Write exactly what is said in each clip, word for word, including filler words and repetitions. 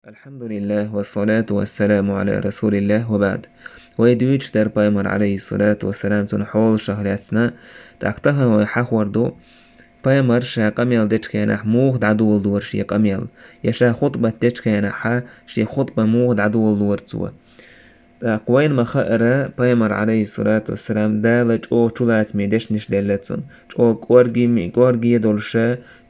الحمد لله والصلاة والسلام على رسول الله وبعد. Вай дуьйцуш дара пайхамар, عليه الصلاة والسلام, цуьнан хьолашах лаьцна, тӀаккха тахана вай хьахор ду, пайхамар ша къамел дечу хенахь муха дӀадоладора шен къамел, я ша хутбат дечу хенахь шен хутба муха дӀадоладора цо. ТӀаккха вайна ма-хаъара, пайхамар, عليه الصلاة والسلام, Дала чӀогӀа чулацаме дешнаш делла цунна, чӀогӀа кӀорге, кӀорге долуш,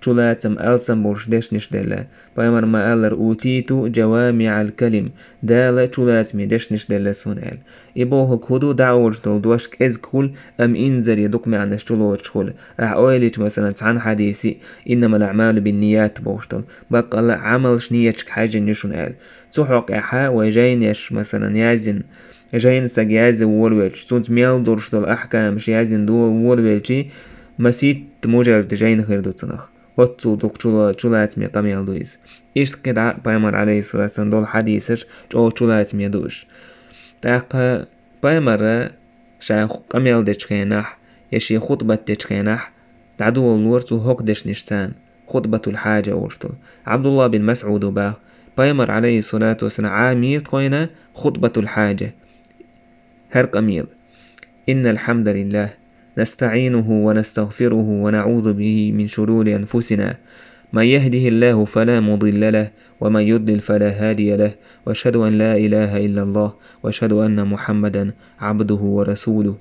чулацам, алсам болуш дешнаш делла. Пайхамар ма-аллара: «أوتيت جوامع الكلم», Дала чулацаме дешнаш делла суна аьлла. И бохург хӀун ду? ДӀа олуш долу дош кӀезиг хуьлу, амма инзаре дукха маьӀнаш чулоцуш хуьлу. Ахьа ойла йича, масалан, цхьана хьадисе, «إنما الأعمال بالنيات» бохуш долу, баккъалла а Ӏамалш ниеташка хьаьжжина ю шуна аьлла. Цу хьокъехь вай жайнаш, масалан, яздина, жайна стаг язде волавелча, цунца мел долуш долу ахькамаш яздина до-, волавелчий, масийтта мужаллад жайна хир ду цунах. Оццул дукха чула-, чулацаме къамел ду иза. Иштта кхидӀа а пайхамар, عليه الصلاة والسلام, долу хьадисаш чӀогӀа чулацаме ду уьш. ТӀаккха пайхамара ша къамел дечу хенахь я шен хутбат дечу хенахь дӀадоладора цо хӀокху дешнаш царна, хутбатул-хьаджа олуш долу. Ӏабдуллах бин МасӀуда боху, пайхамар, عليه الصلاة والسلام, Ӏамийра тхуна хутбатул-хьаджа, хӀара къамел: «إن الحمد لله نستعينه ونستغفره ونعوذ به من شرور أنفسنا. من يهده الله فلا مضل له ومن يضلل فلا هادي له. وأشهد أن لا إله إلا الله وأشهد أن محمدا عبده ورسوله».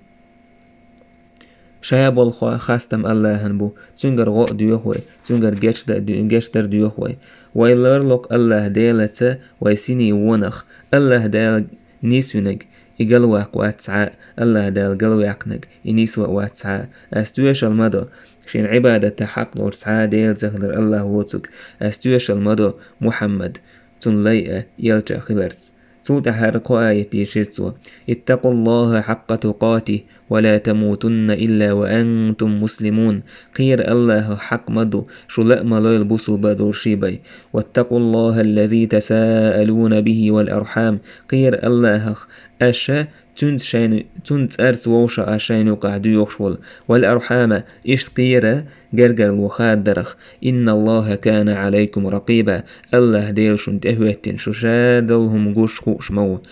Ша болу хастам Аллахьан бу, цуьнгара гӀо а доьху вай, цуьнгара гечда-, гечдар доьху вай. Вай ларло-кх Аллахь Делаца вай синий вонах, Аллахь Дала нисвинарг и галваккха вац цхьа а, Аллахь Дала галваьккхинарг и нисво а вац цхьа а. Ас тоьшалла ма до, шена Ӏибадатан хьакъ долуш цхьа а Дела ца хилар Аллахь воцург. Ас тоьшалла ма до, Мухьаммад, цуьнан лай а, элча а хиларца. Цул тӀаьхьа кхо аят дийшира цо: «اتقوا الله حق تقاته ولا تموتن إلا وأنتم مسلمون». Кхера Аллахьах хьакъ ма ду, шу ла а ма лойла бусулба долуш бен. «واتقوا الله الذي تساءلون به والأرحام». Кхера Аллахьах, аша цуьнца шайна, цуьнан цӀарца вовшах аша шайна юкъахь доьхуш волу. «والأرحام», иштта кхера гергарло хададарх. «إن الله كان عليكم رقيبا». Аллахь Дела шуна тӀехӀоьттина, шу ша долу хӀума гуш хууш ма ву.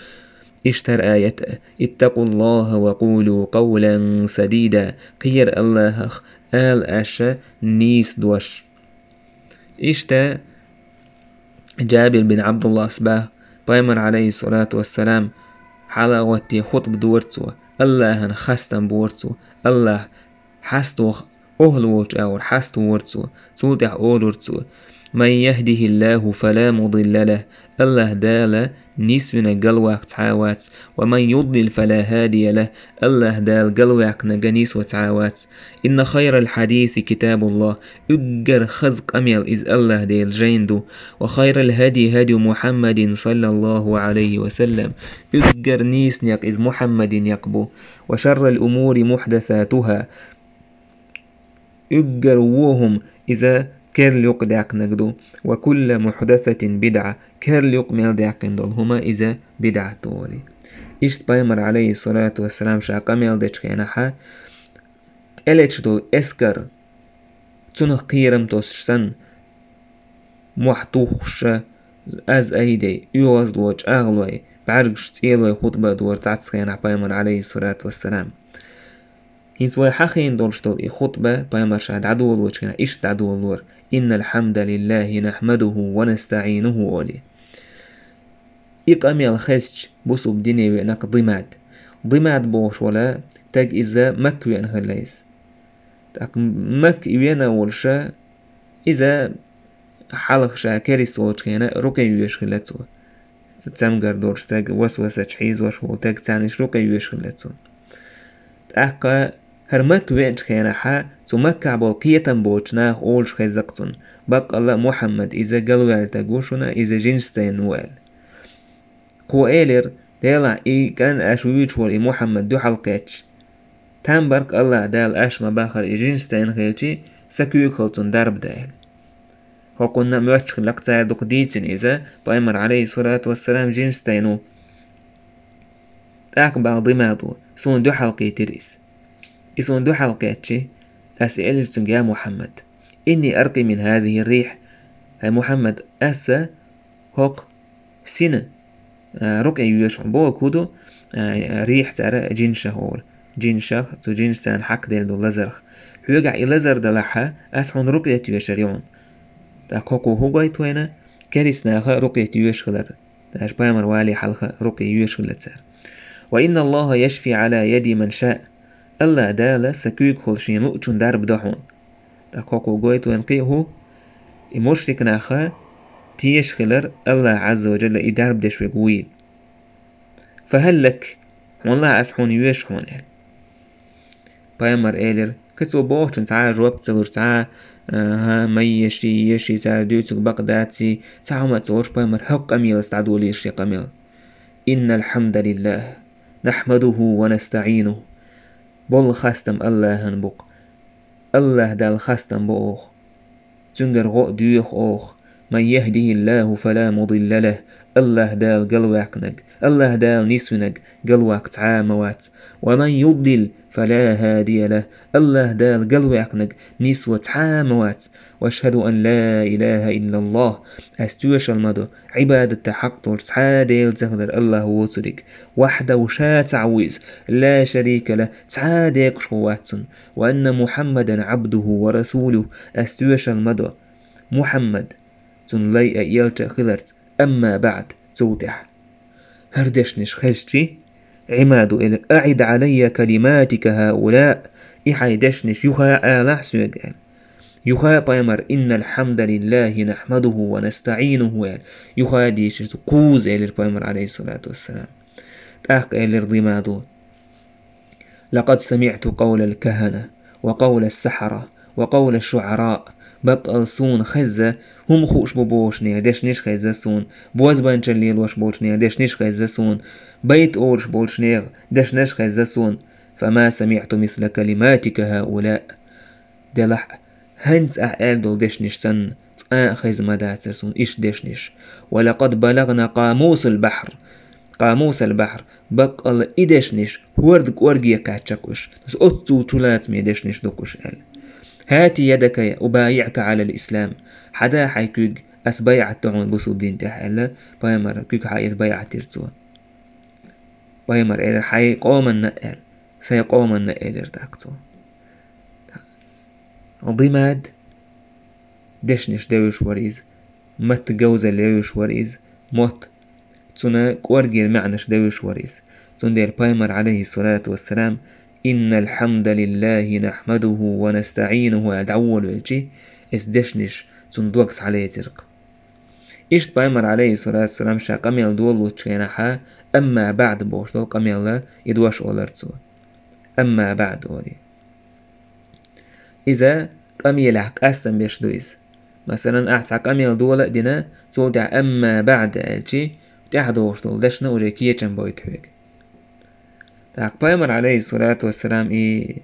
Иштта хӀара аят а: «اتقوا الله وقولوا قولا سديدا». Кхера Аллахьах, ала аша нийса дош. Иштта Джабир бин Ӏабдуллас боху, пайхамар, عليه الصلاة والسلام, хьалагӀоттий хутба дора цо, Аллахьан хастам бора цо, Аллахь хьаставаха охӀла волчу агӀор хьаставора цо. Цул тӀаьхьа олура цо: «من يهده الله فلا مضل له». Аллахь Дала нисвинарг галваккха цхьа а вац. «ومن يضلل فلا هادي له». Аллахь Дала галваьккхинарг нисво цхьа а вац. «إن خير الحديث كتاب الله». Уггар хаза къамел иза Аллахь Делан жайна ду. «وخير الهدي هدي محمد صلى الله عليه وسلم». Уггар нийса некъ иза Мухьаммадан некъ бу. «وشر الأمور محدثاتها». Уггар вон хӀума иза керла юкъадаьккхинарг ду. «وكل محدثة بدعة». Керла юкъа мел даьккхина долу хӀума иза бидӀат ду олий. Иштта пайхамар, عليه الصلاة والسلام, ша къамел дечу хенахь, тӀелеташ долу эскар, цунах кхерам тосуш санна, мохь туххуш, аз айдей, оьгӀазло, чӀагӀлой, бӀаьргаш цӀелой хутба а дора цхьацца хенахь пайхамар, عليه الصلاة والسلام. ХӀинца вай хьахийна долуш долу и хутба пайхамар ша дӀадолочу хенахь иштта дӀадолора: «إن الحمد لله نحمده ونستعينه», олий. И къамел хезча, бусулба дине веана-кх димад. Димад бохуш волу стаг иза Макка веана хилла иза. ТӀаккха Макка и веана волуша, иза хьалха ша керист волчу хенахь рукъе везаш хилла цо. Цамгар долуш стаг, васвасаш хьийзош волу стаг, царнаш рукъе везаш хилла цо. ТӀаккха хӀара Макка веанчу хенахь, цу Маккахь болу кхетам боцучу наха олуш хезна-кх цунна: «Баккъалла а Мухьаммад иза галваьлла стаг ву шуна, иза жинаш цӀена ву», аьлла. Кхо элира: «Делахь, и кӀант аша вуьйцуш волу и Мухьаммад дуьхьал кхетча, там бара-кх Аллахь Дала аша ма-баххара и жинаш цӀена хилча, сан куьйга хила цунна дарба дан», аьлла. ХӀокхунна а моьттуш хилла-кх цара дукха дийцина иза, пайхамар, عليه الصلاة والسلام, жинаш цӀена ву. ТӀаккха боху димад: «Суна дуьхьал кхийтира иза. И суна дуьхьал кхетча, аса элира цуьнга: „Я Мухьаммад, إني أرقي من هذه الريح“, хӀай Мухьаммад, аса хӀокху сина, а, рукъя йоьшу хьуна бохург хӀун ду, а, рихь цара жинашах олу. Жинашах, цу жинаш царна хьакхаделла долу лазарх. Хьоьгахь и лазар далахь, ас хьуна рукъя йоьшур ю хьуна. ТӀаккха хӀокхо хӀун гойту вайна? Керист наха рукъя йоьшуш хилар. Даже пайхамар вале хьалха рукъя йоьшуш хилла цара. «Ва инна Аллаха яшфи ала яди ман ша». Аллах Дала сан куьйгахула шен луучун дарба до хьуна. ТӀаккха хӀокхо гойту вайна кхин а хӀун? И мушрик наха тешаш хилар Аллах Азза ва Джалла и дарба деш верг вуйла. «Фа хӀал лак», хьуна лахь ас хьуна йоьшу хьуна аьлла. Пайхамар элира, кхин цо бохучун цхьа а жоп ца луш, цхьа а, аха, ма еший, еший, цара дуьйцург бакъ дац, цхьа хӀума а ца олуш, пайхамар хӀокху къамелаца дӀадолийра шен къамел. «Иннал хьамда лиллах, нахьмадуху ва настаӀинуху». Болу хастам Аллахьан бу-кх. Аллах Далла хастам бо оха. Цуьнгара гӀо а доьху оха. «Ман яхӀдихиллаху фала мудилла лах». Аллах Дала галваьккхинарг, Аллах Дала нисвинарг галваккха цхьа а ма вац. «Ва ман юддил фала хӀадия лах». Аллах Дала галваьккхинарг нисво цхьа а ма вац. «Ва ашхӀаду ан ла илаха иллаллах». Ас тоьшалла ма до, Ӏибадатан хьакъ долуш цхьа а Дела ца хилар Аллах воцург. «ВахӀдаху», ша цхьаъ ву иза, «ла шарика лах», цхьа а декъашхо вац цуьнан. «Ва анна Мухьаммадан Ӏабдуху ва расулуху». Ас тоьшалла ма до Мухьаммад, цуьнан лай а, элча а хиларца. «Амма баӀд», цул тӀаьхьа. ХӀара дешнаш хезчи, Ӏимаду элира: «АӀид Ӏалайя калиматика хӀаулаъ». И хьайн дешнаш юха а алахь соьга аьлла. Юха а пайхамар: «Иннал хьамда лиллахи нахьмадуху ва настаӀинуху», аьлла. Юха а дийшира цо, кхузза элира пайхамар, Ӏалайхиссалату вассалам. ТӀаккха элира Димаду: «Лакъад самиӀту къавлал кахӀана ва къавлас сахьара ва къавлаш шуӀараъ». Баккъал суна хезна, хӀума хууш бу бохучу нехан дешнаш хезна суна, бозбанчалла лелош болчу нехан дешнаш хезна суна, байт олуш болчу нехан дешнаш хезна суна. «Фама самиӀту мисла калиматика хӀаулаъ». Делахь а, хӀинца ахь аьлла долу дешнаш санна, цкъа а хезна ма дацара суна иштта дешнаш. «Ва лакъад балагӀна къамусал бахьр». Къамусал бахьр, баккъалла и дешнаш хӀордан кӀорге кхаьчна-кх уьш. Оццул чулацаме дешнаш ду-кх уьш аьлла. «ХӀати ядака убайиӀка Ӏалал ислам». Хьада хьайн куьг, ас байӀат до хьуна бусулба дин тӀехь аьлла, пайхамар куьг хьаэца байӀат дира цо. Пайхамар элира: «Хьайн къоманна а», аьлла. «Сайн къоманна а», элира тӀаккха цо. Димад дешнаш девзаш вара иза, мотт говзалла евзаш вара иза, мотт, цуьнан кӀоргера маьӀнаш девзаш вара иза. Цундела пайхамар, Ӏалайхиссалату вассалам: «Иннал хьамда лиллахи нахьмадуху ва настаӀинуху», аьлла дӀаволавелчи, эс дешнаш цуьнан дог схьалецира-кх. Иштта пайхамар, Ӏалайхиссалату вассалам, ша къамел долалучу хенахьа, «Амма баӀд» бохуш долу къамелла и дош олура цо. «Амма баӀд» олий. Иза къамелехь къастам беш ду иза. Масалан, ахь цхьа къамел дола а дина, цул тӀаьхьа «Амма баӀд» аьлчи, тӀаьхьа догӀуш долу дешна уже кечам бойту хьоьга. ТӀаккха пайхамар, Ӏалайхиссалату вассалам, и,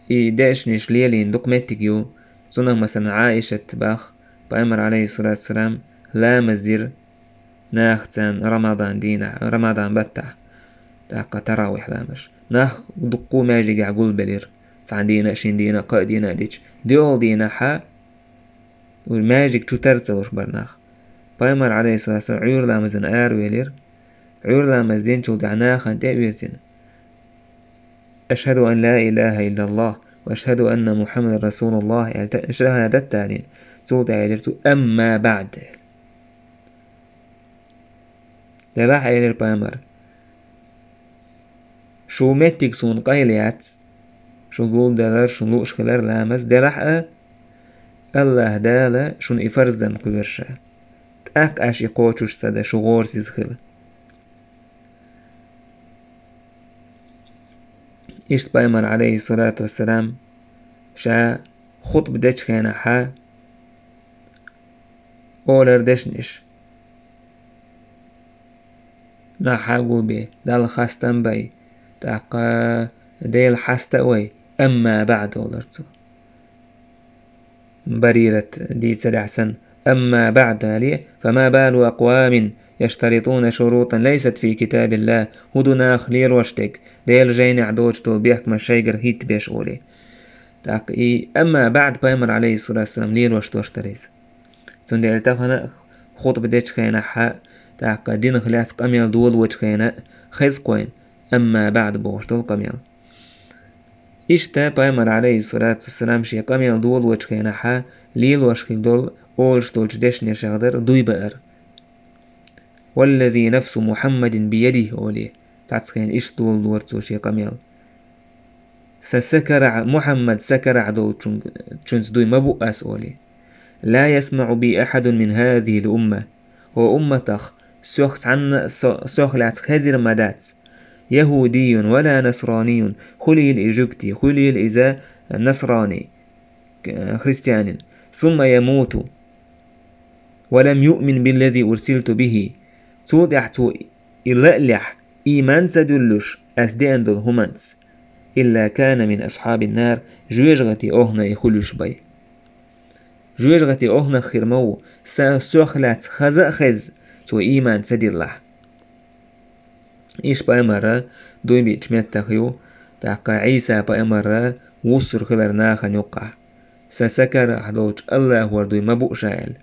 и дешнаш лелийна дукха меттиг ю. Цунах, масалан, Ӏаишат бах, пайхамар, Ӏалайхиссалату вассалам, ламаз дира нахаца Рамадан дийнахь, Рамадан баттахь, тӀаккха таравихь ламаз. Нах дуккха маьждигехь гулбелира. Цхьана дийнахь, шина дийнахь, кхаа дийнахь дича. ДоьалгӀа дийнахьа, ур маьждиг чу тар ца луш бара нах. Пайхамар, Ӏалайхиссалату вассалам, Ӏуьйра ламазна аравелира. Ӏуьйра ламаз динчул тӀаьхьа нахана тӀе а вирзина: «Ашхаду ан ла илаха иллаллах ва ашхаду анна Мухаммадан расулуллах», аьлла, шахадат далийна. Цул тӀаьхьа элира цо: «Амма баӀд», аьлла. Делахь а, элира пайхамар, шу меттиг суна къайла яц, шу гулдалар, шун лууш хилар ламаз, делахь а, Аллах Дала шуна и фарз дан кхоьру ша. ТӀаккха аш и кхочуш ца дан, шу гӀорасиз хила. Иштта пайхамар, Ӏалайхиссалату вассалам, ша хутба дечу хенахьа, олар дешнаш: «Нах хьагулбе, Далла хастам бай, тӀаккха Дела хьаста а вай, амма баӀд», олар цо. Барират дийцарехь санна, «Амма баӀд» алий, «Фама балу акъвамин яштаритуна шурутан лайсат фи китабиллах», хӀун ду наха лелош дерг, Делан жайнехь доцуш долу бехкамаш шайгара хӀиттабеш олий. ТӀаккха и «Амма баӀд» пайхамар, Ӏалайхиссалату вассалам, лелош дош дара иза. Цундела тахана хутба дечу хенахьа, тӀаккха динах лаьцна къамел долочу хенахь а хеза кхойн, амма баӀд бохуш долу къамел. Иштта пайхамар, алейхиссалату вассалам, шен къамел долочу хенахь а лелош хилла долу олуш долчу дешнашех дара дуй баар. «Валлази нафсу Мухаммадин биядихи», олий, цхьацца хенахь иштта долалора цо шен къамел. «Сан сакарахь, Мухаммад сакарахь долчун-, чунца дуй ма бу ас», олий. «Ла ясмаӀу би ахьадун мин хазихил умма». Хьо умматах сох цхьанна а со-, сох лаьцна хезира ма дац. «Яхудийюн ва ла насранийюн», хуьлийла и жуьгти, хуьлийла иза насрани, к-, христианин. «Сумма ямуту ва лам юъмин биллази урсилту бихи». Цул тӀаьхьа цо и лааллехь, ийман ца дуьллуш, ас деана долу хӀуманца. «Илла кана мин асхьабин нар», жоьжахати охӀна и хуьлуш бай. Жоьжахати охӀнах хир ма ву, са-, сох лаьцна хаза а хезна, цо ийман ца диллахь. Иштта пайхамара дуй биъчу меттах ю, тӀаккха Ӏийса пайхамара вуссур хилар нахана юккъахь. «Сан сакарахь долчу Аллахьора дуй ма бу ша», аьлла.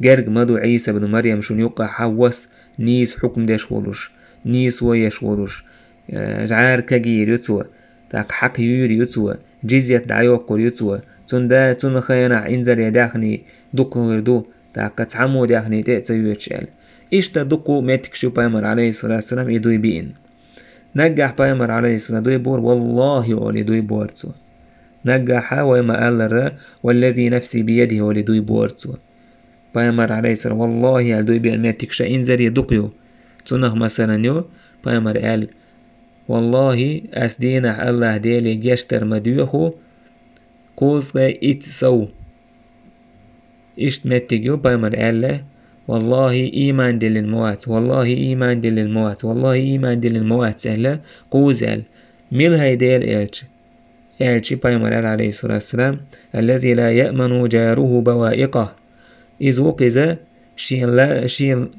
Герга ма ду Ӏийса ибн Марьям шуна юккъахь хьан вас, нийса хьукм деш волуш, нийсо еш волуш, э, жӀара кагийр ю цо, тӀаккха хьакха юьйр ю цо, жизьят дӀайоккхур ю цо, цунна да-, цунна хенахь инзаре даьхний дукха хир ду, тӀаккха цхьаммо даьхний тӀе а ца йоьдуш аьлла. Иштта дуккха а меттигаш ю пайхамар, алейхиссалату вассалам, и дуй биъна. Наггахь пайхамар, алейхиссалам, дуй бора, «Валлахи», олий дуй бора цо. Наггахьа вай ма-аллара, «Валлази нафси биядихи», олий дуй бора цо. Пайхамар, алейхиссалам, «Валлахи», аьлла дуй биъна меттигаш инзаре дукха ю. Цунах масалан ю, пайхамар аьлла: «Валлахи, ас дийнахь Аллахь Деле гечдар ма доьху кхузткъе итт сов». Иштта меттиг ю, пайхамар аьлла: «Валлахи, ийман диллина ма вац, валлахи, ийман диллина ма вац, валлахи, ийман диллина ма вац», аьлла, кхузза аьлла. Мила хӀай Дела элча? Элча пайхамар аьлла, алейхиссалату вассалам: «Аллази ла яъману жаруху баваикъах». Иза ву-кх иза, шен ла-, шен,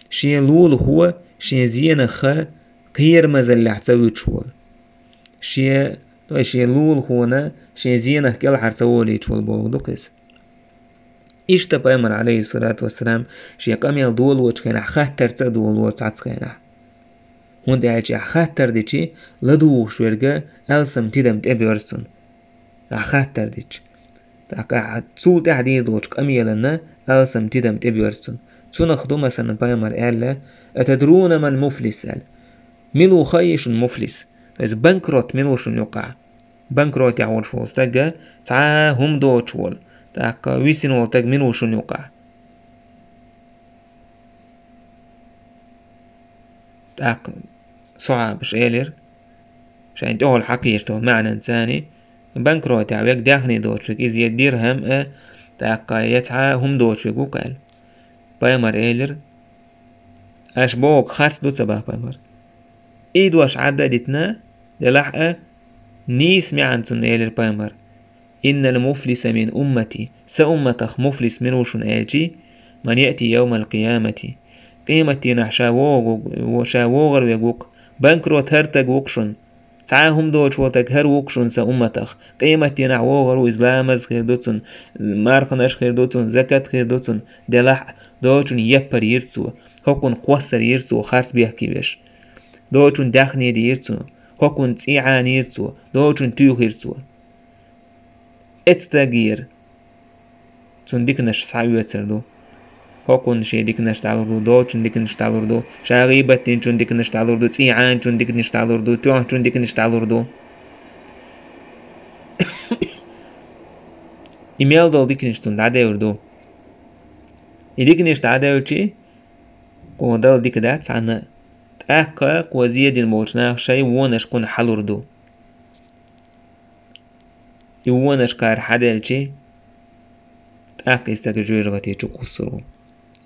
шен лулахо шен зенах кхерамазаллехь ца вуьтуш волу. Шен, ой, шен лулахона шен зенах кӀелхьара ца волуьйтуш волу бохург ду-кх иза. Иштта пайхамар, алейхиссалату вассалам, шен къамел долочу хенахь хаттарца а долалора цхьацца хенахь. ХӀунда аьлча ахь хаттар дичи, ладугӀуш верг алсам тидам тӀебоьрзу цунна. Ахь хаттар дичи. ТӀаккха ахь цул тӀаьхьа дийр долчу къамелана алсам тидам тӀебоьрзу цунна. Цунах ду, масалан, пайхамар аьлла: «Атадруна мал муфлис?» аьлла. Мила ву хаий шуна муфлис? То есть банкрот мила ву шуна юккъахь? Банкротехь волуш волу стаг, цхьа а хӀума доцуш волу, тӀаккха висина волу стаг мила ву шуна юккъахь? ТӀаккха сахьабаша элира, шайна тӀехула хьакхеташ долу маьӀнанца царна: банкротехь верг, даьхни доцуш верг, иза я дирхӀам а, тӀаккха я цхьа а хӀума доцуш верг ву-кх аьлла. Пайхамар элира: «Аша бохург харц ду ца боху, пайхамар?» И дош Ӏадда а дитина, делахь а, нийса маьӀна цунна элира пайхамар: «Иннал муфлиса мин уммати», сан умматах муфлис мила ву шуна аьлчи, «ман яъти явмал къиямати», къематдийнахь ша вогӀу-, ша вогӀур верг ву-кх, банкрот хӀара стаг ву-кх шуна. Цхьа а хӀума доцуш волу стаг хӀара ву-кх шуна сан умматах. Къематдийнахь вогӀур ву, иза ламаз хир ду цунна, марханаш хир ду цунна, закат хир ду цунна, делахь а, доцун яппар йира цо, хӀокхунна кхоссар йира цо, харц бехке веш. Доцун даьхни дийра цо, хӀокхунна цӀий Ӏанийра цо, доцун туьйхира цо. Эцу стагера цунна диканаш схьаоьцур ду. ХӀокхунна шен диканаш дӀалур ду, доцун диканаш дӀалур ду, ша гӀийбат динчун диканаш дӀалур ду, цӀий Ӏанчун диканаш дӀалур ду, тоьхначун диканаш дӀалур ду. И мел долу диканаш цунна дӀадевр ду. И диканаш дӀадевлчи, кхо дала дика дац цхьанна а, тӀаккха кхо зен дина болчу наха шайн вонаш кхунна хьалур ду. И вонаш кхара хьаделчи, тӀаккха и стаг жоьжахати чу кхуссур ву.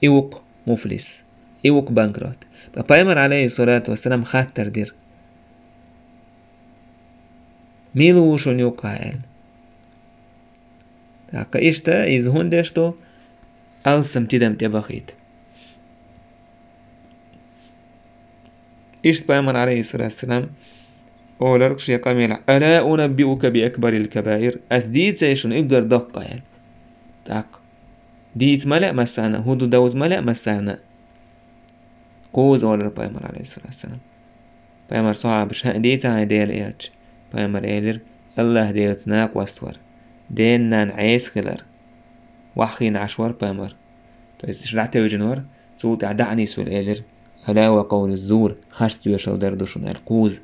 И ву-кх муфлис, и ву-кх банкрот. Ткъа пайхамар, алейхиссалату вассалам, хаттар дира: «Мила ву шуна юккъахь?» аьлла. ТӀаккха иштта иза хӀунда деш ду? Алсам тидам тӀебахийта. Иштта пайхамар, алейхиссалату вассалам, олар шен къамелехь: «Ала унаббиука би акбарил кабаир?» Ас дийцай шуна уггар доккха, аьлла. ТӀаккха дийца ма лаьа массарна, хӀун ду довза ма лаьа массарна. «Кхуза», — олура пайхамар, алейхиссалату вассалам. Пайхамар сахьабаш: «ХӀаъ, дийца хьайна, Делан элча?» Пайхамар элира: «АллахӀ Делаца накъост вар, ден-нан Ӏеса хилар, ваххийна Ӏаш вар пайхамар». То есть, ша дӀатевжина вар, цул тӀаьхьа дӀа а нисвелла элира: «Ала ва къавлу зур, харц доьшал дар ду шуна», — аьлла, кхуза.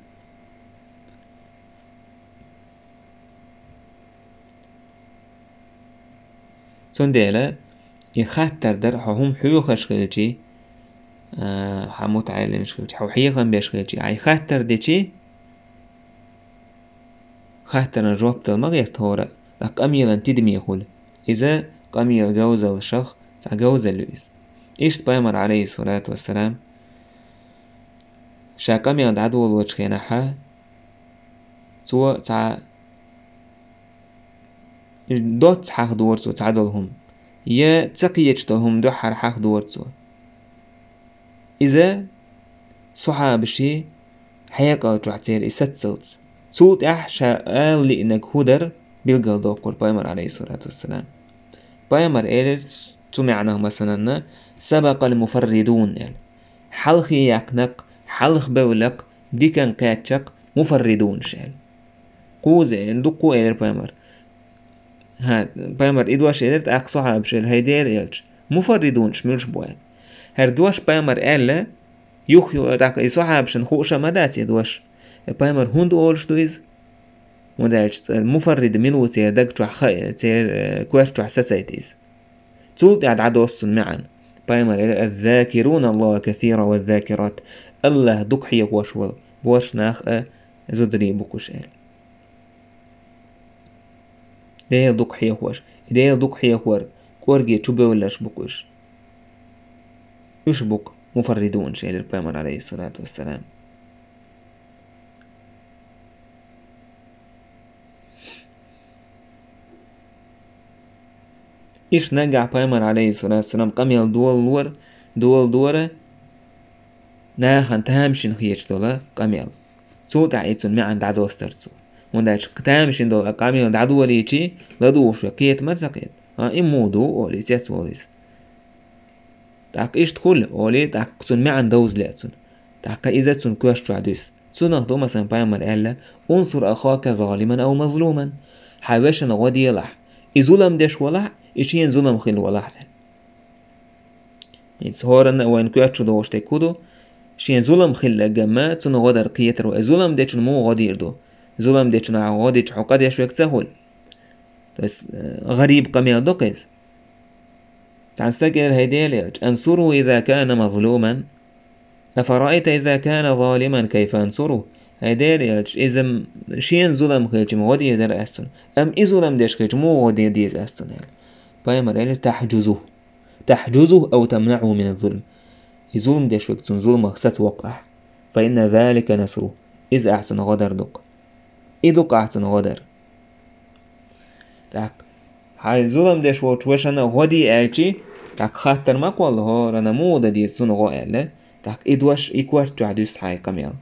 Цундела и хаттар дар, хьо хӀума хьоьхуш хилчи, а, хьан мутаӀеллимаш хилчи, хьо хьехам беш хилчи, хьай хаттар дечи, хаттарна жоп дала ма гӀерта хӀора, тӀаккха къамелан тидаме хуьлу. Иза къамелан говзаллех цхьа говзалла ю иза. Иштта пайхамар, алейхиссалату вассалам, ша къамел дӀадолочу хенахьа, цо цхьа доцца хьахадора цо цхьадолу хӀума, я ца кхеташ долу хӀума дуьххьара хьахадора цо. Иза сахьабашийн хьекъал чохь церан и саццалц. Цул тӀаьхьа ша ала лиънарг хӀун дара билгалдоккхура пайхамар, алейхиссалату вассалам. Пайхамар элира цу маьӀнах, масалан, «сабакъал муфарридун», — аьлла. Хьалхе яьккхинарг, хьалха бевлларг, диканна кхаьчнарг муфарридунаш аьлла. Кхуза, дуккха а элира пайхамар. ХӀа, пайхамар и дош элира, тӀаккха сахьабаша элира: «ХӀай Делан элча, муфарридунаш муьлш бу?» — аьлла. ХӀара дош пайхамар аьлла, юх-, ю-, тӀаккха и сахьабашна хууш а ма дац и дош. Пайхамар хӀунда олуш ду иза? ХӀунда аьлча цкъа муфаррид мила ву церан даг чохь ха-, церан, э, коьрта чохь сацайта иза. Цул тӀаьхьа дӀадоссу цуьнан маьӀна. Пайхамар элира: «Аз-закируна Аллаха касира ва аз-закират». АллахӀ дукха хьехош волу, боьрша нах а, зударий а бу уьш аьлла. Дела дукха хьехош, и Дела дукха хьехор, кӀорге чубевлларш бу уьш. Уьш бу муфарридунаш, элира пайхамар, алейхиссалату вассалам. Иштта нагахь пайхамар, алейхиссалату вассалам, къамел доладора, доладора нахана тамашийна хеташ долу къамел. Цул тӀаьхьа и цуьнан маьӀна дӀадостура цо. ХӀунда аьлча тамашийна долу къамел дӀадолийчи, ладугӀуш верг кхета ма ца кхета. А, и муха ду, олий, цецволу иза. ТӀаккха иштта хуьлу, олий, тӀаккха цуьнан маьӀна довза лаьа цунна. ТӀаккха иза цуьнан коьрта чохь дуьсу. Цунах ду, масалан, пайхамар аьлла: «Унсур ахака залиман ав мазлуман». Хьан вешина гӀо делахь, и зулам деш валахь, и шена зулам хилла валахь, аьлла. ХӀинца хӀоранна а вайна коьрта чу догӀуш дерг хӀун ду? Шена зулам хилларг ма цунна гӀо дар кхетар ву. И зулам дечунна муха гӀо дийр ду? Зулам дечунна гӀо дича, хьо къа деш верг ца хуьлу. То есть, э, гӀариб къамел ду-кх иза. Цхьана стага элира: «ХӀай Делан элча, ансуруху иза кана мазлуман. Афараайта иза кана залиман, кайфа ансуруху?» ХӀай Делан элча, иза м-, шена зулам хилча ма гӀо дийр дара ас цунна. Амма и зулам деш хилча муха гӀо дийр деза ас цунна, аьлла. Пайхамар элира: «Тахьжузуху. Тахьжузуху ав тамнаӀуху мина зулм». И зулам деш верг цунна зуламах сацавоккху ахь. «Фа инна залика насруху». Иза ахь цунна гӀо дар ду-кх. И ду-кх ахь цунна гӀо дар. ТӀаккха хьайн зулам деш волчу вешина гӀо де аьлчи, тӀаккха хаттар ма кхолла хӀоранна, муха дан деза цунна гӀо аьлла. ТӀаккха и дош, и коьрта чохь дуьсу хьайн къамел.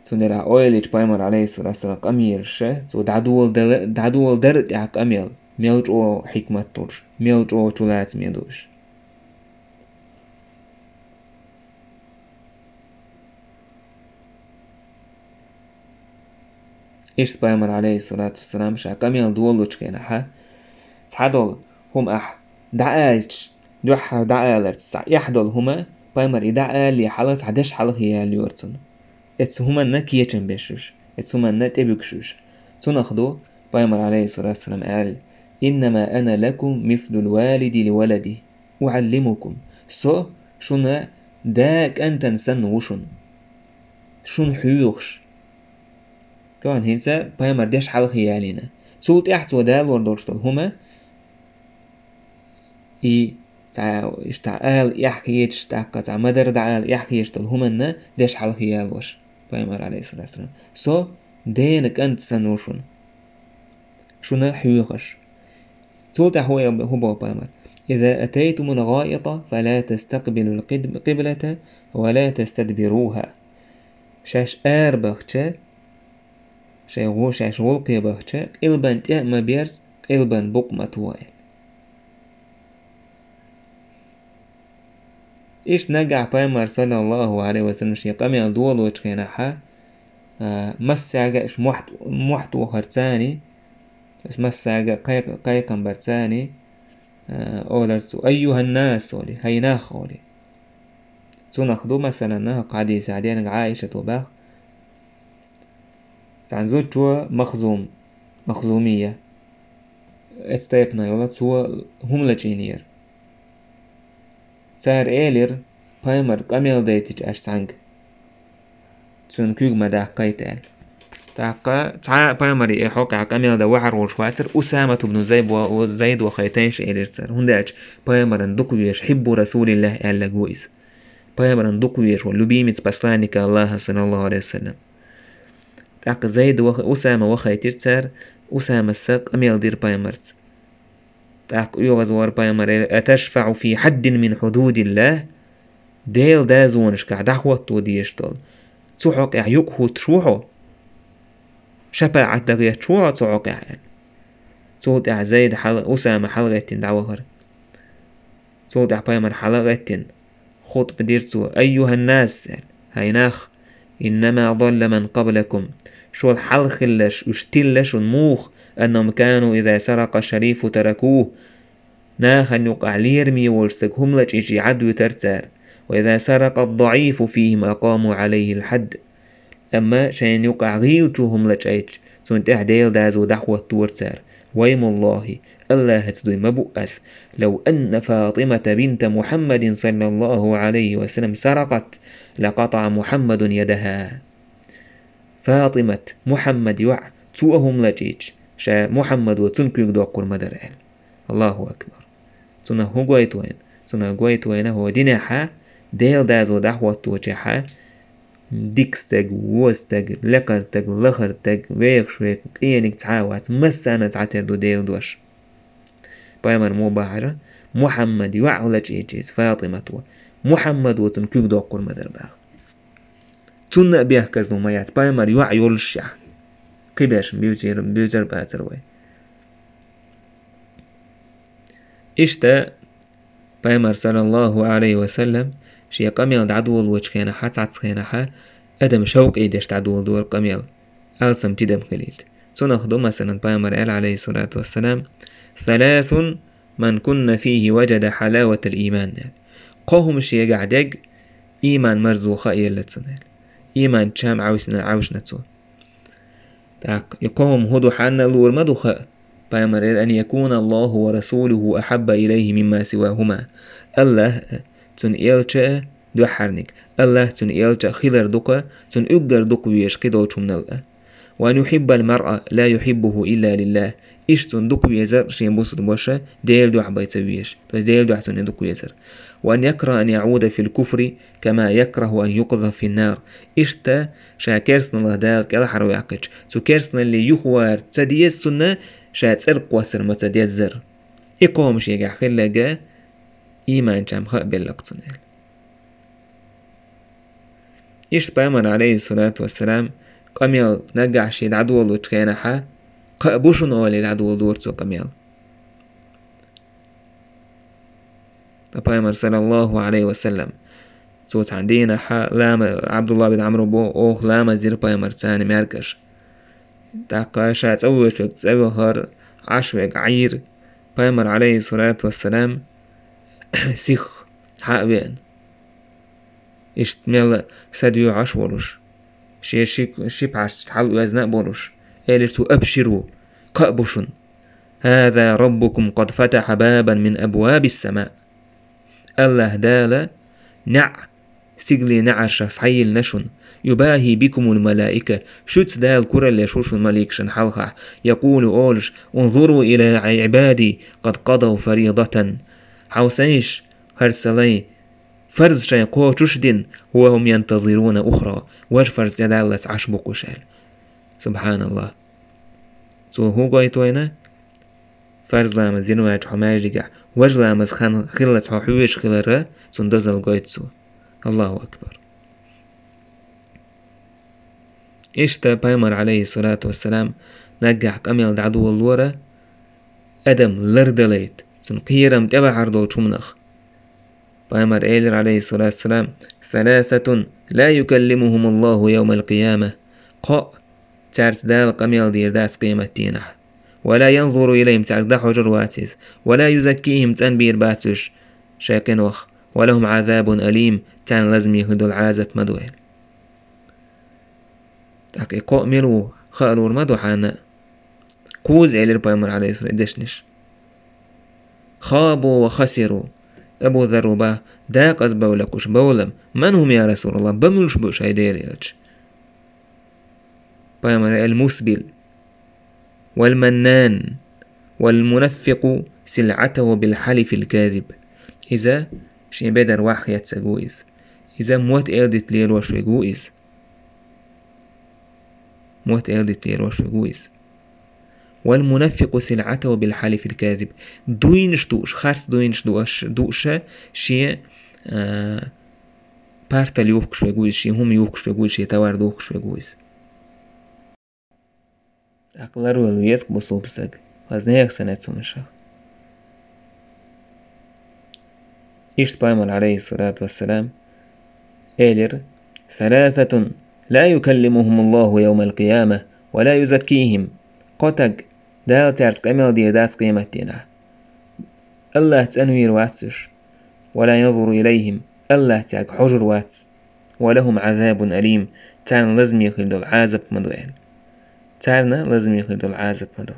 Цундела ойла йича пайхамар, алейхиссалату вассалам, къамелаш, цо дӀадоладала-, дӀадоладара тӀехь къамел, мел чӀогӀа хьикмат долуш, мел чӀогӀа чулацаме ду уьш. Иштта пайхамар, алейхиссалату вассалам, ша къамел долучу хенахьа, цхьадолу хӀума ахь дӀааьлча, дуьххьара дӀааларца цхьа эхь долу хӀума, пайхамар и дӀаалале хьала цхьа деш хьалхе ялайора цунна. Эцу хӀуманна кечам беш уьш, эцу хӀуманна тӀебуьгуш уьш. Цунах ду, пайхамар, алейхиссалату вассалам, аьлла: «Иннама ана лакум мислул валиди ли валадихи, уаллимукум». Со шуна да кӀантана санна ву шуна. Шуна хьоьхуш. Кхин хӀинца пайхамар деш хьалхе ялийна. Цул тӀаьхьа цо далор долуш долу хӀума, и цхьа, иштта ала эхьхеташ, тӀаккха цхьа ма-дарра дӀаала эхьхеташ долу хӀуманна деш хьалхе ялош, пайхамар, алейхиссалату вассалам. Со дена кӀант санна ву шуна. Шуна хьоьхуш. Цул тӀаьхьа хӀу, хӀу боху пайхамар: «Иза атайтумул гӀаита, фала тастакбилул къиб-, къиблата, ва ла тастадбируха». Шаьш арабахча, шайн гӀу-, шаьш гӀуллакхе бахча, къилбан тӀе а ма берза, къилбан букъ ма тоха, аьлла. Иштта нагахь пайхамар, саллаллаху алейхи ва саллям, шен къамел долочу хенахьа, а, массаьрга а уьш мохь-, мохь тохар царна, ас массаьрга а кхай-, кхайкхам бар царна, а, олар цо: «Айюханнас», олий, «Хьай нах», олий. Цунах ду, масалан, хӀокху хьадисехь денаг Ӏайшата бах. Цхьана зудчо Махзум, Махзумия, эцу тайпана йолу, цо хӀума лачийнера. Цара элира: «Пайхамар къамел дайтича аш цхьаьнга, цуьнан куьг ма даккхайта», – аьлла. ТӀаккха цхьа а пайхамаре и хьокъехь къамел дан вахьар волуш вацара, Усамат ибн Зайд ва-, Зайд вахайтайша элира цара, хӀунда аьлча пайхамаран дукха везаш, хьиббу Расулиллах аьллаг ву иза. Пайхамаран дукха везаш ву, любимец посланника Аллаха, саллаллаху алейхи ва саллям. ТӀаккха Зайд ваха-, Усама вахайтира цара, Усамас къамел дира пайхамарца. ТӀаккха оьгӀаз вара пайхамар: «Аташфаъу фи хьаддин мин хьудудиллах?» Делан дазонашкахь дӀахӀотто дезаш долу цу хьокъехь юкъахӀуттуш ву хьо? ШапаӀат дан гӀетташ ву хьо цу хьокъехь? – аьлла. Цул тӀаьхьа Зайд хьала-, Усама хьалагӀеттина дӀавахара. Цул тӀаьхьа пайхамар хьалагӀеттина, хутба дира цо: «Айюханнас», – аьлла, – «Хьай нах, иннама далла ман къаблакум». Шул хьалха хилларш, уьш тилла шуна муха: «Аннахум кану иза саракъа шарифу таракух». Нахана юкъахь лераме волчу стага хӀума лачийча Ӏадвуьтура цара. «Ва иза саракъа ад-даӀифу фихим акъаму Ӏалайхил хьадд». Амма шайна юкъахь гӀийлачо хӀума лачийча, цунна тӀехь Делан доза дӀахӀоттора цара. «Ваймуллахи, Аллахьаца дуй ма бу ас, лав анна Фатимата бинта Мухьаммадин, саллаллаху Ӏалайхи ва саллам, саракъат, лакъатаӀа Мухьаммадун ядаха». Фатимат, Мухьаммад йоӀ, цо а хӀума лачийча, ша Мухьаммадо цунна куьг доккхур ма дара аьлла. Аллаху акбар! Цунах хӀун гойту вайна? Цунах гойту вайна хӀокху динехь Делан доза дӀахӀотточехь, дика стаг, вон стаг, лекхара стаг, лахара стаг, вехаш векх, къениг цхьа а вац, массарна а цхьатера ду Делан дош. Пайхамар муха бахьара, Мухьаммад йоӀ лачийча иза Фатимато, Мухьаммадо цунна куьг доккхур ма дара баха. Цунна а бехказло ма яц, пайхамар йоӀ йолушшехь. Кхиберш буьйцур, буьйцур бацара вай. Иштта пайхамар, саллаллаху Ӏалайхи ва саллам, шен къамел дӀадолочу хенахь, цхьацца хенахь, адам шовкъе деш дӀадоладора къамел, алсам тидам хилийта. Цунах ду, масалан, пайхамар аьлла, Ӏалайхиссалату вассалам: «Саласун ман кунна фихи важада хьалаватал ийман», – аьлла. Кхо хӀума шегахь дерг, ийман марзо хаа елла цунна аьлла. Ийман чам Ӏовсина, Ӏовшина цо. ТӀаккха и кхо хӀума хӀун ду, хьанна луур ма ду хаа. Пайхамар аьлла: «Ан якуна Аллаху ва расулуху ахьабба илайхи мимма сивахума». Аллах а, цуьнан элча а дуьххьарниг, Аллах, цуьнан элча а хилар дукха, цунна уггар дукха везаш кхидолчу хӀуманал а. «Ва ан юхьиббал маръа ла юхьиббуху илла лиллах». Иштта цунна дукха везар шен бусулба ваша Делан дуьхьа бен ца везаш, то есть Делан дуьхьа цунна дукха везар. «Ва ан якраха ан яӀуда фил куфри, кама якраху ан юкъзафа фин нар». Иштта ша керстаналлах Дала кӀелхьарваьккхича, цу керстаналле юхавар ца деза цунна, ша цӀерга кхоссар ма ца деззара. И кхо хӀума шегахь хилларг а, ийман чам хаа беллакх цунна аьлла. Иштта пайхамар, Ӏалайхиссалату вассалам, къамел нагахь шен дӀадолучу хенахь, кхаа бу шуна олий дӀадоладора цо къамел. Ткъа пайхамар, саллаллаху Ӏалайхи ва саллам, цо цхьана дийнахь лама, Ӏабдулла бин Ӏамру боху, оха ламаз дира пайхамарца цхьана маьркӀаж. ТӀаккха ша цӀа воьдуш верг цӀа вахара, Ӏаш верг Ӏийра. Пайхамар, Ӏалайхиссалату вассалам, сих хьа а веана, иштта мелла са доьгӀуш а волуш, шен ши, ши пхьарс хьалаоьзна а болуш, элира цо: «Абширу, кхаа бу шуна! Хаза раббукум къад фатаха бабан мин абвабис сама». Аллах Дала неӀ, стигалийн неӀарш схьайиллина шуна. «Юбахи бикумул малаика», шуьца Дала кураллеш ву шуна маликашна хьалха. «Якъулу», олуш: «Унзуру ила Ӏибади къад къадав фаридатан». Хьовсийша, хӀара сан лай, фарз шайн кхочуш а дина, «ва хум янтазируна ухра», важа фарз тӀедаллалц Ӏаш бу-кх уьш аьлла. Субханаллах! Цо хӀун гойту вайна? Фарз ламаз дина ваьлча хьо маьждигехь, важа ламаз хан хиллалц хьо хьоьжуш хилар а цунна дозалла гойту цо. Аллаху акбар! Иштта пайхамар, Ӏалайхиссалату вассалам, наггахь къамел дӀадолалора, адам лардалайта, цунна кхерам тӀебахьар долчу хӀуманах. Пайхамар элира, алейхиссалату вассалам: «Саласатун ла юкаллимухумуллаху явмал къияма». Кхоъ, цаьрца Дала къамел дийр дац къематдийнахь. «Ва ла янзуру илайхим», цаьрга дӀахьожур вац иза. «Ва ла юзаккихим», цӀанбийр бац уьш шайн къинойх. «Ва лахум Ӏазабун алим», царна лазаме хир долу Ӏазап ма ду аьлла. ТӀаккха и кхоъ мила ву, хаа луур ма ду хьанна. Кхузза элира пайхамар, алейхиссалам, дешнаш. «Хабу ва хасиру». Абу Зарра бах: «Декъаза бевлла уьш, бевлла». «Ман хум, я Расулаллах, бан муьлш бу уьш, хӀай Делан элча?» Пайхамар: «Ал-мусбил, вал-маннан, вал-мунаффикъу силъатаху бил-хьалифил-казиб». Иза шен бедар ваьхьа хецнарг ву иза. Иза мотт-эр дита лелош верг ву иза. Мотт-эр дита лелош верг ву иза. «Вал-мунаффикъу силъатаху бил-хьалифил-казиб». Дуйнаш дууш, харц дуйнаш дууш, дууш шен, а, партал юхкуш верг ву иза, шен хӀума юхкуш верг ву иза, шен товар духкуш верг ву иза. ТӀаккха ларвала веза-кх бусулба стаг. Хаза нехан санна цу машах. Иштта пайхамар, алейхиссалату вассалам, элира: «Саласатун ла юкаллимухумуллаху явмал къияма ва ла юзаккихим». Кхо стаг, Дала цаьрца къамел дийр дац къематдийнахь. Аллах цӀанвийр вац уьш. «Ва ла янзуру илайхим», Аллах цаьрга хьожур вац. «Ва лахум Ӏазабун алим», царна лазаме хир долу Ӏазап ма ду аьлла. Царна лазаме хир долу Ӏазап ма ду.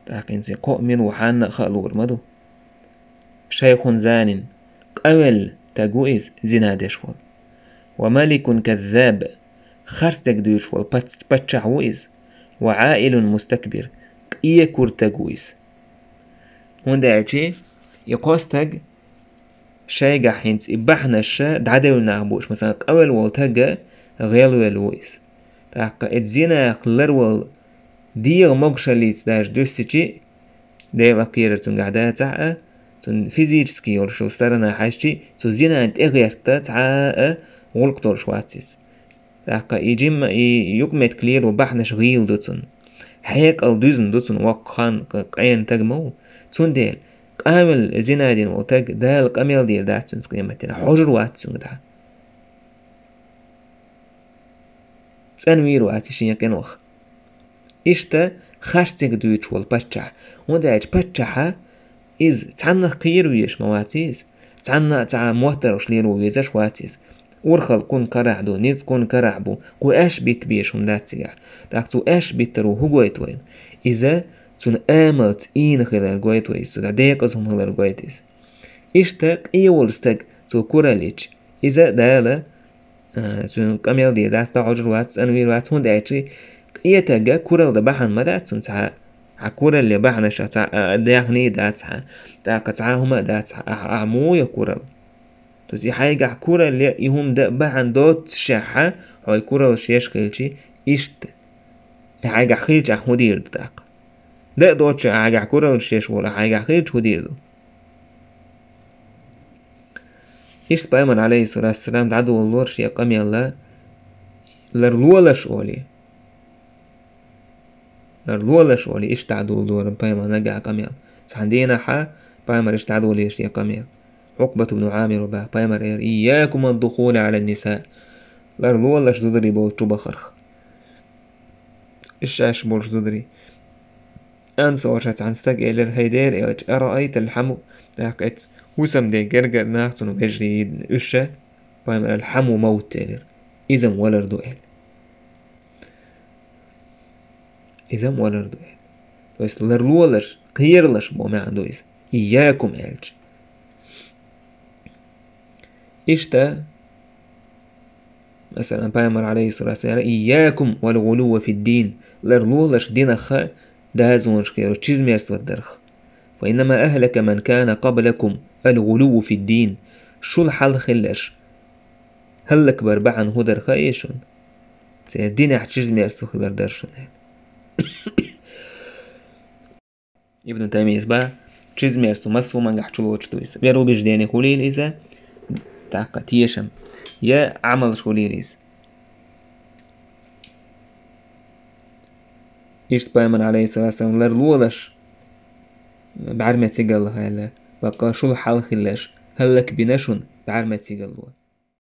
ТӀаккха хӀинца кхоъ мила ву хьанна а хаа луур ма ду. «Шайхун занин», къавелла стаг ву иза, зина деш волу. «Ва маликун каззаб», харцдерг дуьйцуш волу пац-, паччахь ву иза. «Ва Ӏаилун мустакбир», къе кура стаг ву иза. ХӀунда аьлча и кхо стаг шайгахь хӀинца и бахьанаш дӀадевлла нах бу уьш, масала, къавелла волу стаг гӀелвелла ву иза. ТӀаккха и зинах ларвала дегӀан могушаллица даже дуьстича, Делан кхерар цуьнгахь дацахь а, цуьнан физически йолуш йолу сторона хьаьжча, цу зинан тӀе гӀерта цхьа а гӀуллакх долуш вац иза. ТӀаккха и жимма, и юкъаметтиг лело бахьанаш гӀийла ду цунна. Хьекъал дуьзна ду цунна, воккха хан къена стаг ма ву. Цундела, къавелла зина дина волу стаг, Дала къамел дийр дац цуьнца къематдийнахь, хьожур вац цуьнга дӀа. ЦӀанвийр вац и шен къинойх. Иштта харцдерг дуьйцуш волу паччахь. ХӀунда аьлча паччахьа иза цхьаннах кхера везаш ма вац иза. Цхьанна а цхьа а моттаргӀаш лело везаш вац иза. Урхалла кхунна карахь ду, ницкъ кхунна карахь бу, кху аьшпаш битта безаш хӀума дац цигахь. ТӀаккха цу аьшпаш биттаро хӀун гойту вайна? Иза цуьнан амалца ийна хилар гойту вай иза, цу декъаза хӀума хилар гойту иза. Иштта къе волу стаг цо куралла йича, иза Дала а, цуьнан къамел дийр дац, дӀахьожур вац, цӀанвийр вац, хӀунда аьлча къе стага куралла дан бахьана ма дац цунна цхьа а. Хьан куралле бахьанаш цхьа а, а, даьхний дац хьан, тӀаккха цхьа а хӀума а дац хьан, ахьа, ахьа муха йо куралла? То есть и хьайгахь куралле и хӀума дан бахьана доццушехь, хьо и кураллаш еш хилча, иштта. И хьайгахь хилча ахьа хӀун дийр ду тӀаккха? Дан а доццушехь хьайгахь кураллаш еш волу, хьайгахь хилча хӀун дийр ду? Иштта пайхамар, алейхиссалату вассалам, дӀадолалора шен къамел ларлолаш олий. Ларлолаш олий, иштта дӀадолалора пайхамар нагахь къамел. Цхьана дийнахьа пайхамар иштта дӀадолийра шен къамел. Ӏукъбат ибн Ӏамир бах, пайхамар элира: «Ийякум вад-духула Ӏала ан-ниса». Ларлолаш зударий болчу бахарх. Иштта шаьш болуш зударий. Ансарша цхьана стага элира: «ХӀай Делан элча, араайтал хьаму?» ТӀаккха эцу хӀусамде гергара нах цунна вежарий уьш, пайхамар элира: «Хьаму мавт», элира. Иза-м валар ду, элира. Иза-м валар ду, элира. То есть ларлолаш, кхералаш боху маьӀна ду иза. Ийякум аьлча. Иштта, масалан, пайхамар, алейхиссалату вассалам, «Ийякум вал гулувва фид-дин», ларлолаш динах дазонаш кхералаш, чизмерство дарх. «Фа иннама ахлака ман кана къаблакум ал-гулувву фид-дин». Шул хьалха хилларш хӀаллакбар бахьана хӀун дара хаий шуна? Церан динехь чизмерство хилар дара шуна. Ибн Таймийс бах, чизмерство массо а мангахь чулоцуш ду иза. Вероубеждение хуьлийла иза, тӀаккха тешам, я Ӏамалш хуьлийла иза. Иштта Пайхамар, алейхиссалату вассалам, ларлуш, бӀармецигал хилла, бакъ шул хьал хилаш, хӀаллакбина шун бӀармецигал.